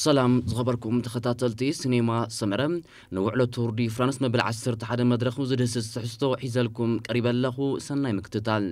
ሰላም ዝኸበርኩም ተኸታተልቲ ሲኔማ ሰመረ፣ ንውዕሎ ቱር ዲ ፍራንስ መበል ዓሰርተ ሓደ መድረኹ ዝድህስስ ትሕዝቶ ሒዘልኩም ቀሪበ ኣለኹ። ሰናይ ምክትታል።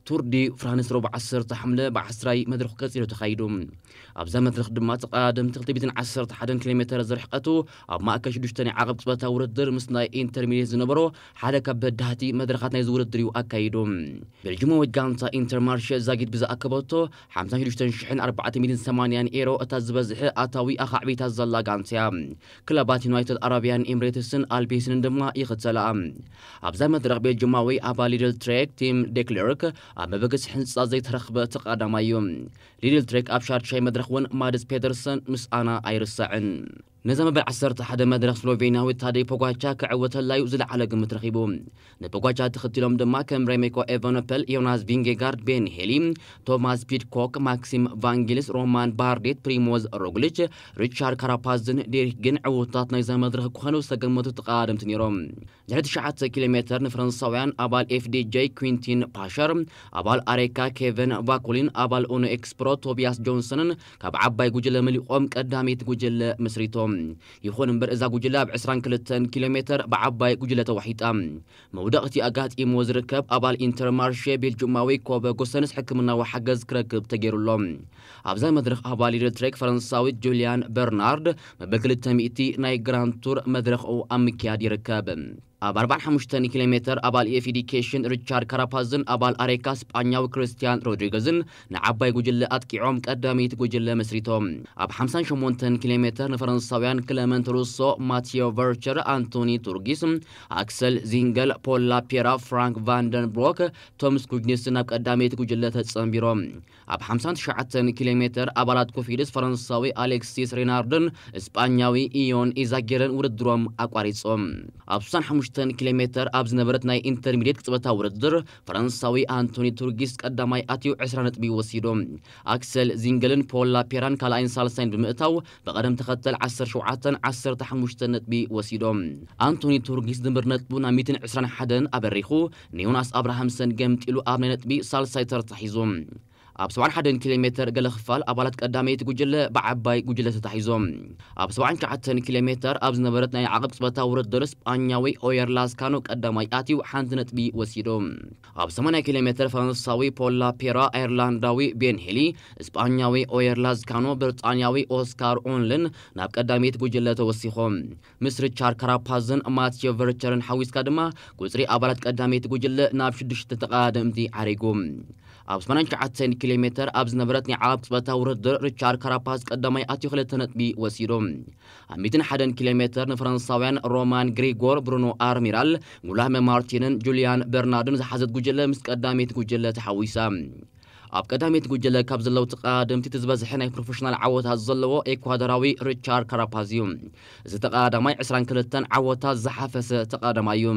ቱር ዲ ፍራንስ ረቡዕ ዓሰርተ ሓምለ ብዓስራይ መድረኹ ቀጺሉ ተኻይዱ። ኣብዛ መድረኽ ድማ ተቐዳደምቲ ክልተ ሚእትን ዓሰርተ ሓደን ኪሎ ሜተር ዝርሕቀቱ ኣብ ማእከል ሽዱሽተ ናይ ዓቐብ ቅጽበታዊ ውድድር ምስ ናይ ኢንተርሚዲየት ዝነበሮ ሓደ ካብ በዳህቲ መድረኻት ናይዚ ውድድር እዩ ኣካይዱ። ቤልጅማዊት ጋንታ ኢንተርማርሸ ዛጊድ ብዝኣከበቶ ሓምሳን ሽዱሽተን ሽሕን ኣርባዕተ ሚእትን ሰማንያን ኤሮ እታ ዝበዝሐ ኣታዊ ኣኻዕቢታ ዘላ ጋንታ እያ። ክለባት ዩናይትድ ኣረብያን ኤምሬትስን ኣልቤስንን ድማ ይኽተላ። ኣብዛ መድረኽ ቤልጅማዊ ኣባል ሊድል ትሬክ ቲም ዴክለርክ ኣብ መበገሲ ሕንጻ ዘይተረኽበ ተቐዳማይ እዩ። ሊድል ትሬክ ኣብ ሻድሻይ መድረኽ እውን ማድስ ፔደርሰን ምስኣና ኣይርሳዕን። ነዛ መበል ዓሰርተ ሓደ መድረኽ ስሎቬንያዊ ታደይ ፖጋቻ ክዕወተላ እዩ ዝለዓለ ግምት ረኺቡ። ንፖጋቻ ተኸቲሎም ድማ ከም ሬሜኮ ኤቨኖፐል፣ ዮናስ ቪንጌጋርድ፣ ቤን ሄሊ፣ ቶማስ ፒድኮክ፣ ማክሲም ቫንጊልስ፣ ሮማን ባርዴት፣ ፕሪሞዝ ሮግሊች፣ ሪቻርድ ካራፓዝን ዴሪክ ግን ዕውታት ናይዛ መድረኽ ክኾኑ ዝተገመቱ ተቐዳደምቲ ነይሮም። ድሕሪ ትሽዓተ ኪሎ ሜተር ንፈረንሳውያን ኣባል ኤፍዲጄ ኩንቲን ፓሸር፣ ኣባል ኣሬካ ኬቨን ቫኩሊን፣ ኣባል ኡኖ ኤክስፕሮ ቶቢያስ ጆንሰንን ካብ ዓባይ ጉጅለ መሊቖም ቀዳመይቲ ጉጅለ መስሪቶም። ይኹን እምበር እዛ ጉጅለ ኣብ ዕስራን ክልተን ኪሎ ሜተር ብዓባይ ጉጅለ ተዋሒጣ። መውደቕቲ ኣጋጢምዎ ዝርከብ ኣባል ኢንተርማርሼ ቤልጅማዊ ኮበ ጎሰንስ ሕክምናዊ ሓገዝ ክረክብ ተገይሩሎ። ኣብዛ መድረኽ ኣባል ሊድል ትሬክ ፈረንሳዊት ጁልያን በርናርድ መበል ክልተ ሚእቲ ናይ ግራንድ ቱር መድረኽኡ ኣብ ምክያድ ይርከብ። ኣብ ኣርባዓን ሓሙሽተን ኪሎ ሜተር ኣባል ኤፍ ዲ ኬሽን ሪቻርድ ካራፓዝን ኣባል ኣሬካ ስጳኛዊ ክርስቲያን ሮድሪገዝን ንዓባይ ጉጅለ ኣጥቂዖም ቀዳመይቲ ጉጅለ መስሪቶም። ኣብ ሓምሳን ሸሞንተን ኪሎ ሜተር ንፈረንሳውያን ክለመንት ሩሶ፣ ማቲዮ ቨርቸር፣ ኣንቶኒ ቱርጊስ፣ ኣክሰል ዚንገል፣ ፖል ላፔራ፣ ፍራንክ ቫንደንብሮክ፣ ቶም ስኩጅኒስ ናብ ቀዳመይቲ ጉጅለ ተጸንቢሮም። ኣብ ሓምሳን ትሽዓተን ኪሎ ሜተር ኣባላት ኮፊድስ ፈረንሳዊ ኣሌክሲስ ሬናርድን ስጳኛዊ ኢዮን ኢዛጌርን ውድድሮም ኣቋሪጾም። ኣብ ስሳን ሓሙሽተን ኪሎ ሜተር ኣብ ዝነበረት ናይ ኢንተርሚዲየት ቅጽበታዊ ውድድር ፈረንሳዊ ኣንቶኒ ቱርጊስ ቀዳማይ ኣትዩ ዕስራ ነጥቢ ወሲዱ። ኣክሰል ዚንገልን ፖል ላፔራን ካልኣይን ሳልሳይን ብምእታው ብቐደም ተኸተል ዓሰርተ ሸውዓተን ዓሰርተ ሓሙሽተን ነጥቢ ወሲዶም። ኣንቶኒ ቱርጊስ ድምር ነጥቡ ናብ ሚእትን ዕስራን ሓደን ኣበሪኹ ንዮናስ ኣብርሃምሰን ገምጢሉ ኣብ ናይ ነጥቢ ሳልሳይ ተርታ ሒዙ። ኣብ ሰብዓን ሓደን ኪሎ ሜተር ገለ ክፋል ኣባላት ቀዳመይቲ ጉጅለ ብዓባይ ጉጅለ ተታሒዞም። ኣብ ሰብዓን ትሽዓተን ኪሎ ሜተር ኣብ ዝነበረት ናይ ዓቐብ ቅጽበታዊ ውድድር ስጳኛዊ ኦየር ላዝካኖ ቀዳማይ ኣትዩ ሓንቲ ነጥቢ ወሲዱ። ኣብ ሰማንያ ኪሎ ሜተር ፈረንሳዊ ፖል ላፔራ፣ ኣየርላንዳዊ ቤን ሄሊ፣ ስጳኛዊ ኦየር ላዝካኖ፣ ብሪጣንያዊ ኦስካር ኦንልን ናብ ቀዳመይቲ ጉጅለ ተወሲኾም። ምስ ሪቻርድ ካራፓዝን ማቲዮ ቨርቸርን ሓዊስካ ድማ ቁጽሪ ኣባላት ቀዳመይቲ ጉጅለ ናብ ሽዱሽተ ተቐዳደምቲ ዓሪጉ። ኣብ ሰማንያን ትሽዓተን ኪሎ ሜተር ኣብ ዝነበረት ናይ ዓቐብ ቅጽበታዊ ውድድር ሪቻርድ ካራፓዝ ቀዳማይ ኣትዩ ክልተ ነጥቢ ወሲዱ። ኣብ ሚእትን ሓደን ኪሎ ሜተር ንፈረንሳውያን ሮማን ግሪጎር፣ ብሩኖ ኣርሚራል፣ ጉላህመ ማርቲንን ጁልያን በርናርድን ዝሓዘት ጉጅለ ምስ ቀዳመይቲ ጉጅለ ተሓዊሳ። ኣብ ቀዳመይቲ ጉጅለ ካብ ዘለዉ ተቐዳደምቲ እቲ ዝበዝሐ ናይ ፕሮፌሽናል ዓወታት ዘለዎ ኤኳዶራዊ ሪቻርድ ካራፓዝ እዩ። እዚ ተቐዳዳማይ ዕስራን ክልተን ዓወታት ዝሓፈሰ ተቐዳዳማይ እዩ።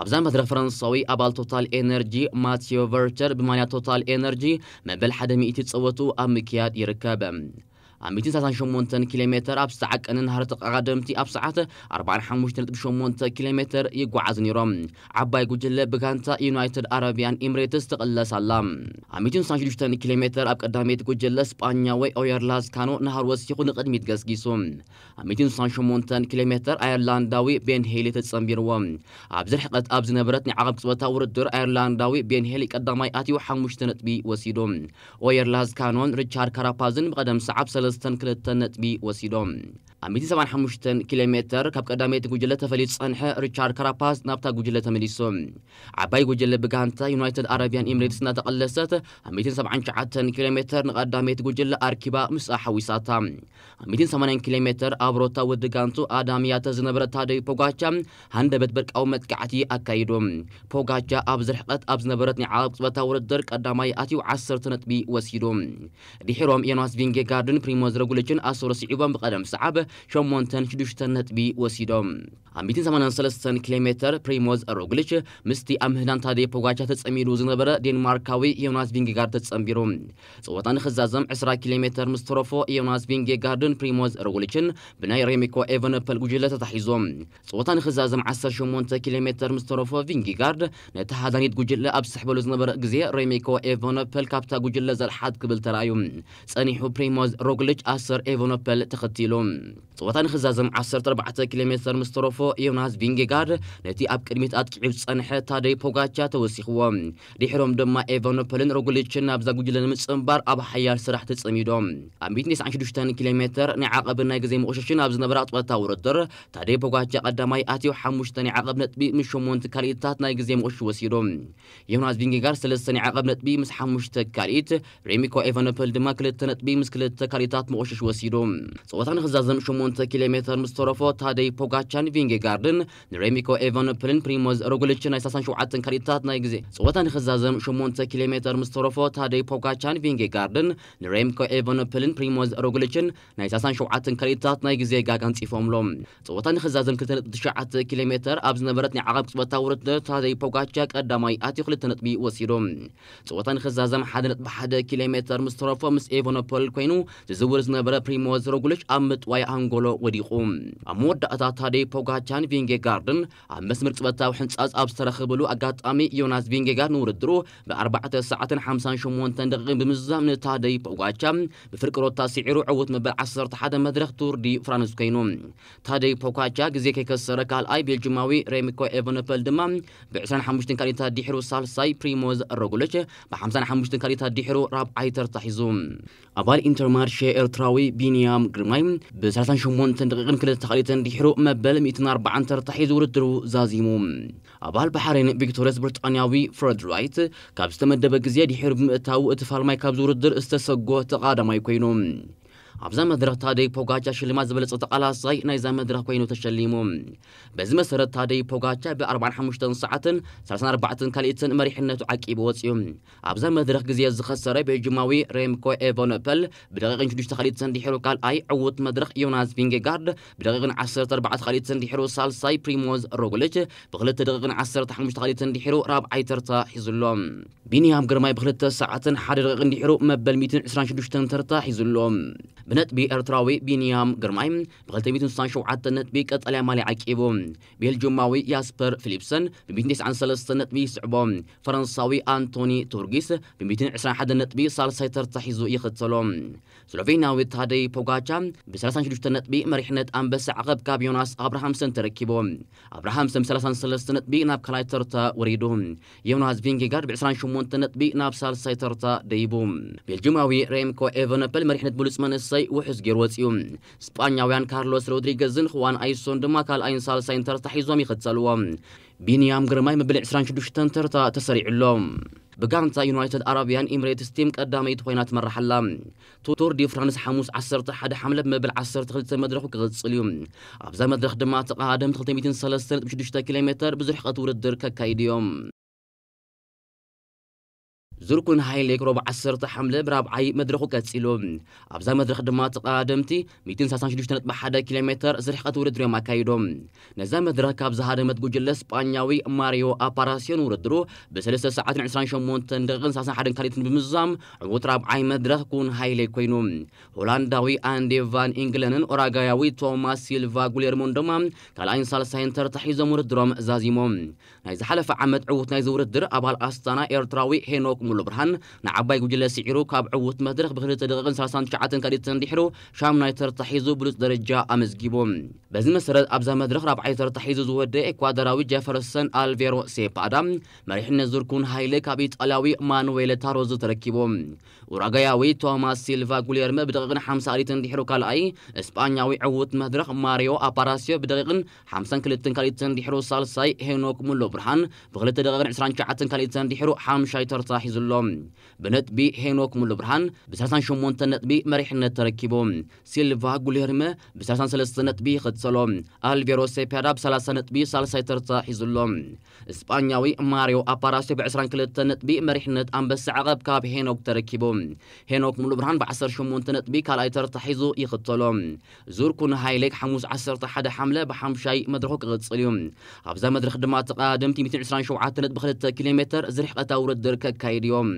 ኣብዛ መድረኽ ፈረንሳዊ ኣባል ቶታል ኤነርጂ ማቲዮ ቨርቸር ብማልያ ቶታል ኤነርጂ መበል ሓደ ሚእቲ ጸወቱ ኣብ ምክያድ ይርከብ። ኣብ ሚእትን ሰላሳን ሸሞንተን ኪሎ ሜተር ኣብ ዝተዓቀነ ናህሪ ተቐዳደምቲ ኣብ ሰዓት ኣርባዓን ሓሙሽተ ነጥቢ ሸሞንተ ኪሎ ሜተር ይጓዓዙ ነይሮም። ዓባይ ጉጅለ ብጋንታ ዩናይትድ ኣረቢያን ኤምሬትስ ትቕለስ ኣላ። ኣብ ሚእትን ስሳን ሽዱሽተን ኪሎ ሜተር ኣብ ቀዳመይቲ ጉጅለ ስጳኛዊ ኦየር ላዝካኖ ናህሪ ወሲኹ ንቕድሚት ገስጊሱ። ኣብ ሚእትን ስሳን ሸሞንተን ኪሎ ሜተር ኣየርላንዳዊ ቤን ሄሊ ተጸንቢርዎ። ኣብዚ ርሕቀት ኣብ ዝነበረት ናይ ዓቐብ ቅጽበታዊ ውድድር ኣየርላንዳዊ ቤን ሄሊ ቀዳማይ ኣትዩ ሓሙሽተ ነጥቢ ወሲዱ። ኦየር ላዝካኖን ሪቻርድ ካራፓዝን ብቐደም ሰዓብ ሰለስተን ክልተን ነጥቢ ወሲዶም። ኣብ ሚእትን ሰብዓን ሓሙሽተን ኪሎ ሜተር ካብ ቀዳመይቲ ጉጅለ ተፈልዩ ዝጸንሐ ሪቻርድ ካራፓዝ ናብታ ጉጅለ ተመሊሱ። ዓባይ ጉጅለ ብጋንታ ዩናይትድ ኣረቢያን ኤምሬትስ እናተቐለሰት ኣብ ሚእትን ሰብዓን ትሽዓተን ኪሎ ሜተር ንቐዳመይቲ ጉጅለ ኣርኪባ ምስኣ ሓዊሳታ። ኣብ ሚእትን ሰማንያን ኪሎ ሜተር ኣብ ሮታ ውድብ ጋንቱ ኣዳም ያተ ዝነበረ ታደይ ፖጋቻ ሃንደበት በርቃዊ መጥቃዕቲ ኣካይዱ። ፖጋቻ ኣብዚ ርሕቀት ኣብ ዝነበረት ናይ ዓቐብ ቅጽበታዊ ውድድር ቀዳማይ ኣትዩ ዓሰርተ ነጥቢ ወሲዱ። ድሒሮም ዮናስ ቪንጌጋርድን ፕሪሞዝ ሮግሊችን ኣሰሩ ስዒቦም ብቐደም ሰዓብ ሸሞንተን ሽዱሽተን ነጥቢ ወሲዶም። ኣብ ሚእትን ሰማንያን ሰለስተን ኪሎ ሜተር ፕሪሞዝ ሮግሊች ምስቲ ኣብ ምህዳን ታደይ ፖጋቻ ተጸሚዱ ዝነበረ ዴንማርካዊ ዮናስ ቪንጌጋርድ ተጸንቢሩ። ጸወታ ንኽዛዘም ዕስራ ኪሎ ሜተር ምስ ተረፎ ዮናስ ቪንጌጋርድን ፕሪሞዝ ሮግሊችን ብናይ ሬሚኮ ኤቨነፐል ጉጅለ ተታሒዞም። ጸወታ ንኽዛዘም ዓሰርተ ሸሞንተ ኪሎ ሜተር ምስ ተረፎ ቪንጌጋርድ ነቲ ሃዳኒት ጉጅለ ኣብ ዝስሕበሉ ዝነበረ ግዜ ሬሚኮ ኤቨነፐል ካብታ ጉጅለ ዘርሓት ክብል ተራእዩ። ጸኒሑ ፕሪሞዝ ሮግሊች ኣሰር ኤቨነፐል ተኸቲሉ። ጸወታ ንኽዛዘም ዓሰርተ ኣርባዕተ ኪሎ ሜተር ምስ ተረፎ ዮናስ ቪንጌጋርድ ነቲ ኣብ ቅድሚት ኣጥቂዑ ዝጸንሐ ታደይ ፖጋቻ ተወሲኽዎ። ድሕሮም ድማ ኤቨነፐልን ሮግሊችን ናብዛ ጉጅለ ንምጽንባር ኣብ ሓያል ስራሕ ተጸሚዶም። ኣብ ሚእትን ተስዓን ሽዱሽተን ኪሎ ሜተር ናይ ዓቐብን ናይ ግዜ መቑሸሽን ኣብ ዝነበራ ጸወታ ውድድር ታደይ ፖጋቻ ቀዳማይ ኣትዩ ሓሙሽተ ናይ ዓቐብ ነጥቢ ምስ ሸሞንተ ካልኢታት ናይ ግዜ መቑሸሽ ወሲዱ። ዮናስ ቪንጌጋርድ ሰለስተ ናይ ዓቐብ ነጥቢ ምስ ሓሙሽተ ካልኢት፣ ሬሚኮ ኤቨነፐል ድማ ክልተ ነጥቢ ምስ ክልተ ካልኢታት መቑሸሽ ወሲዱ። ጸወታ ንኽዛዘም ሸሞንተ ኪሎ ሜተር ምስ ተረፎ ታደይ ፖጋቻን ቪንጌጋርድን ንሬሚኮ ኤቨነፐልን ፕሪሞዝ ሮግሊችን ናይ ሰላሳን ሸውዓተን ካልኢታት ናይ ግዜ ጸወታ ንኽዛዘም ሸሞንተ ኪሎ ሜተር ምስ ተረፎ ታደይ ፖጋቻን ቪንጌጋርድን ንሬሚኮ ኤቨነፐልን ፕሪሞዝ ሮግሊችን ናይ ሰላሳን ሸውዓተን ካልኢታት ናይ ግዜ ጋግ ኣንጺፎምሎም። ጸወታ ንኽዛዘም ክልተ ነጥቢ ትሽዓተ ኪሎ ሜተር ኣብ ዝነበረት ናይ ዓቐብ ጸወታ ውድድር ታደይ ፖጋቻ ቀዳማይ ኣትዩ ክልተ ነጥቢ ወሲዱ። ጸወታ ንኽዛዘም ሓደ ነጥቢ ሓደ ኪሎ ሜተር ምስ ተረፎ ምስ ኤቨኖፖል ኮይኑ ዝዝውር ዝነበረ ፕሪሞዝ ሮግሊች ኣብ ምጥዋይ ኣንጎሎ ወዲቑ። ኣብ መወዳእታ ታደይ ፖጋቻን ቪንጌጋርድን ኣብ መስመር ጸወታዊ ሕንጻጽ ኣብ ዝተረኸብሉ ኣጋጣሚ ዮናስ ቪንጌጋርድ ንውድድሩ ብኣርባዕተ ሰዓትን ሓምሳን ሸሞንተን ደቂቕን ብምዝዛም ንታደይ ፖጋቻ ብፍርቂ ሮታ ስዒሩ ዕዉት መበል ዓሰርተ ሓደ መድረኽ ቱር ዲ ፍራንስ ኮይኑ። ታደይ ፖጋቻ ግዜ ከይከሰረ ካልኣይ ቤልጅማዊ ሬሚኮ ኤቨነፐል ድማ ብ ዕስራን ሓሙሽተን ካልኢታት ድሕሩ ሳልሳይ ፕሪሞዝ ሮግሊች ብ ሓምሳን ሓሙሽተን ካልኢታት ድሕሩ ራብዓይ ተርታ ሒዙ። ኣባል ኢንተርማርሼ ኤርትራዊ ቢንያም ግርማይ ብ ሰላሳን ሸሞንተን ደቂቕን ክልተ ካልኢትን ድሕሩ መበል ሚእትን ኣርባዓን ተርታ ሒዙ ውድድሩ ዛዚሙ። ኣባል ባሕሬን ቪክቶርያስ ብሪጣንያዊ ፍረድ ራይት ካብ ዝተመደበ ግዜ ድሕሩ ብምእታው እቲ ፋልማይ ካብዚ ውድድር ዝተሰጎ ተቓዳማይ ኮይኑ። ኣብዛ መድረኽ ታደይ ፖጋቻ ሽልማት ዝበለጸ ተቓላሳይ ናይዛ መድረኽ ኮይኑ ተሸሊሙ። በዚ መሰረት ታደይ ፖጋቻ ብ ኣርባዓን ሓሙሽተን ሰዓትን ሰላሳን ኣርባዕተን ካልኢትን መሪሕነቱ ዓቂቡ ወጺኡ። ኣብዛ መድረኽ ግዜ ዝኸሰረ ቤልጅማዊ ሬምኮ ኤቨነፐል ብደቂቕን ሽዱሽተ ካልኢትን ድሕሩ ካልኣይ፣ ዕዉት መድረኽ ዮናስ ቪንጌጋርድ ብደቂቕን ዓሰርተ ኣርባዕተ ካልኢትን ድሕሩ ሳልሳይ፣ ፕሪሞዝ ሮግሊች ብክልተ ደቂቕን ዓሰርተ ሓሙሽተ ካልኢትን ድሕሩ ራብዓይ ተርታ ሒዙ ኣሎ። ቢንያም ግርማይ ብክልተ ሰዓትን ሓደ ደቂቕን ድሕሩ መበል ሚእትን ዕስራን ሽዱሽተን ተርታ ሒዙ ኣሎ። ብነጥቢ ኤርትራዊ ቢንያም ግርማይ ብክልተ ሚእትን ስሳን ሸውዓተን ነጥቢ ቀጠልያ ማልያ ዓቂቡ። ቤልጅማዊ ያስፐር ፊሊፕሰን ብ ሚእትን ተስዓን ሰለስተን ነጥቢ ይስዕቦ። ፈረንሳዊ ኣንቶኒ ቱርጊስ ብ ሚእትን ዕስራን ሓደን ነጥቢ ሳልሳይ ተርታ ሒዙ ይኽተሎ። ስሎቬንያዊ ታደይ ፖጋቻ ብ ሰላሳን ሽዱሽተን ነጥቢ መሪሕነት ኣንበሳ ዓቐብ ካብ ዮናስ ኣብርሃምሰን ተረኪቡ። ኣብርሃምሰን ብ ሰላሳን ሰለስተን ነጥቢ ናብ ካልኣይ ተርታ ወሪዱ። ዮናስ ቪንጌጋርድ ብ ዕስራን ሸሞንተን ነጥቢ ናብ ሳልሳይ ተርታ ደይቡ። ቤልጅማዊ ሬምኮ ኤቨነፐል መሪሕነት ብሉጽ መንእሰይ ውሑስ ገይሩ ወጺኡ። ስጳኛውያን ካርሎስ ሮድሪገዝን ኹዋን ኣይሶን ድማ ካልኣይን ሳልሳይን ተርታ ሒዞም ይኽተልዎ። ቢንያም ግርማይ መበል ዕስራን ሽዱሽተን ተርታ ተሰሪዑ ኣሎ። ብጋንታ ዩናይትድ ኣረብያን ኢሚሬትስ ቲም ቀዳመይቲ ኮይና ትመርሕ ኣላ። ቱር ዲ ፍራንስ ሓሙስ ዓሰርተ ሓደ ሓምለ ብመበል ዓሰርተ ክልተ መድረኹ ክቕጽል እዩ። ኣብዛ መድረኽ ድማ ተቐዳደምቲ ክልተ ሚእትን ሰለስተን ነጥቢ ሽዱሽተ ኪሎ ሜተር ብዙሕ ርሕቀት ውድድር ከካይዱ እዮም። ዙርኩን ሃይሌ ሮብ ዓሰርተ ሓምለ ብራብዓይ መድረኹ ቀጺሉ። ኣብዛ መድረኽ ድማ ተቐዳደምቲ ሚእትን ሰላሳን ሽዱሽተ ነጥቢ ሓደ ኪሎ ሜተር ዝርሕቀት ውድድር እዮም ኣካይዶም። ነዛ መድረኽ ካብ ዝሃደመት ጉጅለ ስጳኛዊ ማሪዮ ኣፓራሲዮን ውድድሩ ብሰለስተ ሰዓትን ዕስራን ሸሞንተን ደቂቕን ሰላሳን ሓደን ካልኢትን ብምዝዛም ዕዉት ራብዓይ መድረኽ ኩን ሃይሌ ኮይኑ። ሆላንዳዊ ኣንዴ ቫን ኢንግለንን ኦራጋያዊ ቶማስ ሲልቫ ጉሌርሞን ድማ ካልኣይን ሳልሳይን ተርታ ሒዞም ውድድሮም ዛዚሞም። ናይ ዝሓለፈ ዓመት ዕዉት ናይዚ ውድድር ኣባል ኣስታና ኤርትራዊ ሄኖክ ሙሉብርሃን ንዓባይ ጉጅለ ስዒሩ ካብ ዕዉት መድረኽ ብክልተ ደቂቕን ሰላሳን ትሽዓተን ካልኢትን ድሕሩ ሻምናይ ተርታ ሒዙ ብሉጽ ደረጃ ኣመዝጊቡ። በዚ መሰረት ኣብዛ መድረኽ ራብዓይ ተርታ ሒዙ ዝወደ ኤኳዶራዊ ጀፈርሰን ኣልቬሮ ሴፓዳ መሪሕነት ዙርኩን ሃይለ ካብ ኢጣልያዊ ማኑዌለ ታሮዚ ተረኪቡ። ኡራጋያዊ ቶማስ ሲልቫ ጉሌርመ ብደቂቕን ሓምሳ ካልኢትን ድሕሩ ካልኣይ፣ እስጳኛዊ ዕዉት መድረኽ ማሪዮ ኣፓራሲዮ ብደቂቕን ሓምሳን ክልተን ካልኢትን ድሕሩ ሳልሳይ፣ ሄኖክ ሙሎ ብርሃን ብክልተ ደቂቕን ዕስራን ትሽዓተን ካልኢትን ድሕሩ ሓምሻይ ተርታ ሒዙ። ኣሎ። ብነጥቢ ሄኖክ ሙሉ ብርሃን ብ ሰላሳ ሸሞንተ ነጥቢ መሪሕነት ተረኪቡ። ሲልቫ ጉሌርመ ብ ሰላሳ ሰለስተ ነጥቢ ይኽተሎ። ኣልቬሮ ሴፔዳ ብ ሰላሳ ነጥቢ ሳልሳይ ተርታ ሒዙ ኣሎ። እስጳኛዊ ማሪዮ ኣፓራሲዮ ብ ዕስራን ክልተን ነጥቢ መሪሕነት ኣንበሳ ዓቐብ ካብ ሄኖክ ተረኪቡ። ሄኖክ ሙሉ ብርሃን ብ ዓሰርተ ሸሞንተ ነጥቢ ካልኣይ ተርታ ሒዙ ይኽተሎ። ዙር ኩን ሃይሌክ ሓሙስ ዓሰርተ ሓደ ሓምለ ብሓምሻይ መድረኹ ክቕጽል እዩ። ኣብዛ መድረኽ ድማ ተቐዳደምቲ ሚእትን ዕስራን ሸውዓተን ነጥቢ ክልተ ኪሎ ሜተር ዝርሕቐታ ውድድር ከካይድ እዮም።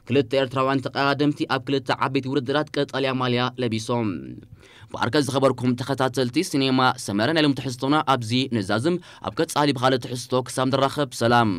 ክልተ ኤርትራውያን ተቐዳደምቲ ኣብ ክልተ ዓበይቲ ውድድራት ቀጠልያ ማልያ ለቢሶም። ብኣርከ ዝኸበርኩም ተኸታተልቲ ሲኔማ ሰመረ፣ ናይ ሎም ትሕዝቶና ኣብዚ ንዛዝም። ኣብ ቀጻሊ ብኻልእ ትሕዝቶ ክሳብ ንራኸብ ሰላም።